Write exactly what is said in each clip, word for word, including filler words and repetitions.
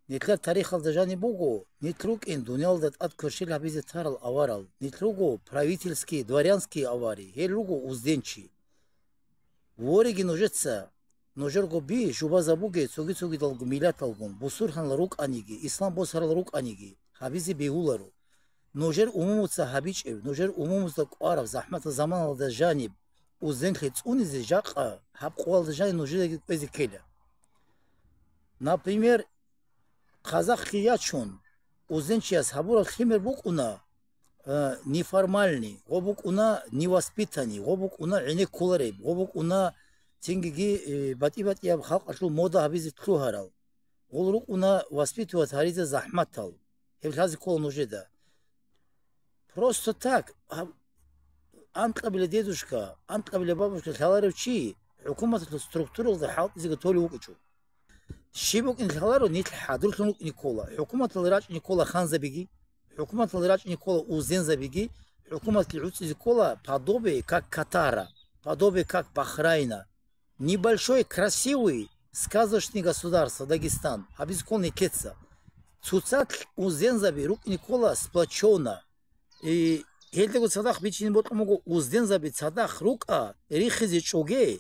Нилъер тарихалда жаниб буго, нилъ рукӀин дуниялда тӀад кверщел гьабизе тарал аварал, нилъ руго правительские, дворянские авари, гьел руго узденчи. Вореги нужеца, нужерго би жубазабуге цоги-цогидалго миллаталгун, бусурхӀанал рукӀаниги, ислам босарал рукӀаниги, гьабизе бегьуларо. Нужер умумуца гьабичӀеб, нужер умумузда кӀвараб захӀматал заманалда жаниб, узденлъи цӀунизе жакъа гьаб къоялда жаниб нужедаги кӀвезе ккела. Например, казахги ячун, узденчияс гьабураб лъимер букӀуна, э, неформальный, гъо букӀуна невоспитанный, гъо букӀуна гӀенеккулареб, гъо букӀуна цингиги, э, батӀи-батӀияб халкъалъул мода гьабизе лъугьарал. Гъул рукӀуна воспитывать гьаризе захӀматал. Гьеб лъазе ккола нужеда. Просто так, гьаб-, анкьабиле дедушка, анкьабиле бабушка лъаларев чи хӀукуматалъул структуралда хӀалтӀизеги толев вукӀичӀо. Щиб букӀин лъаларо, нилъ хӀадурлъун рукӀине ккола, хӀукуматалда рачӀине ккола ханзабиги, хӀукуматалда рачӀине ккола уздензабиги, хӀукуматалъе гӀуцӀизе ккола подобие как Катара, подобие как Бахрайна. Небольшой красивый сказочный государство Дагестан гьабизе ккола нилъеца. Цоцалъ уздензаби рукӀине ккола сплочённо. И гьелдаго цадахъ бичине бокьун буго, уздензаби цадахъ рукӀа, рихизе чӀоге.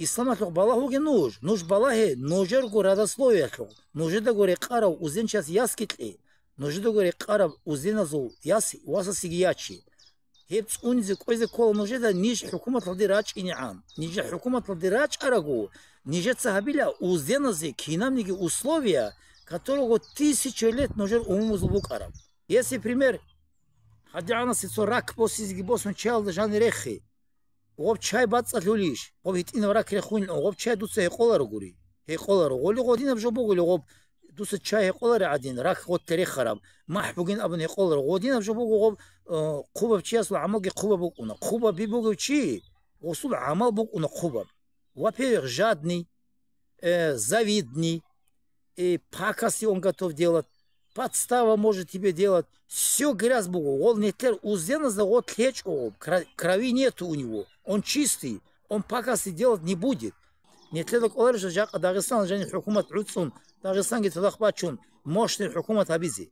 Исламалъухъ балагь вуге нуж, нуж балагье нужерго родословиялъухъ, нужедаго рекъарав узденчияс ясги кье, нужедаго рекъараб узденазул яс васасеги яче. Гьеб цӀунизе кӀвезе ккола нужеда ниж хӀукуматалде рачӀинегӀан. Нижер хӀукуматалде рачӀараго, нижеца гьабила узденазе кинабниги условия, которого тысяча лет нужер умумузул букӀараб. Если пример, гьадигӀанасе цо рак босизеги босун чаялда жанир рехе. Гъоб чай бацӀцӀалъулищ? Гъоб гьитӀинаб рак рехунилан, гъоб чай дуца гьекъоларогури. Гьекъоларо. Гъоли гъодинаб жо бугулев гъоб дуца чай гьекъолари гӀадин, рак гъоте рехараб, махӀ бугин абун гьекъоларо. Гъодинаб жо буго гъоб, э, хъубаб чиясул гӀамалги хъубаб букӀуна. Хъубаб би бугев чи, гъосул гӀамал букӀуна хъубаб. Во-первых, жадный, э, завидный, э, пакости он готов делать, подстава может тебе делать, всё грязь буго, гъол нилъер узденазда гъо лъечӀо гъоб, кра-, крови нету у него, он чистый, он пакости делать не будет. Нилъеда кӀоларищ жакъа Дагъистан жаниб хӀукумат гӀуцӀун, Дагъистанги цадахъ бачун, мощный хӀукумат гьабизе.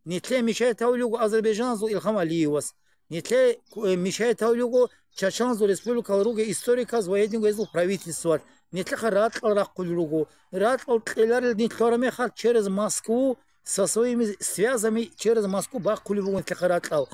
Нилъее мешает гьавулев вуго азербайджаназул Илхам Алиевас. Нилъее, э, мешает гьавулев вуго чачаназул республикал ругел историказ ва гьединго гьезул правительствоялъ. Нилъехъа ракьал рахъулел руго. Ракьал кьеларел нилъ лъугьараб мехалъ через Москву со своими связями через Москву бахъулеб буго нилъехъа ракьал.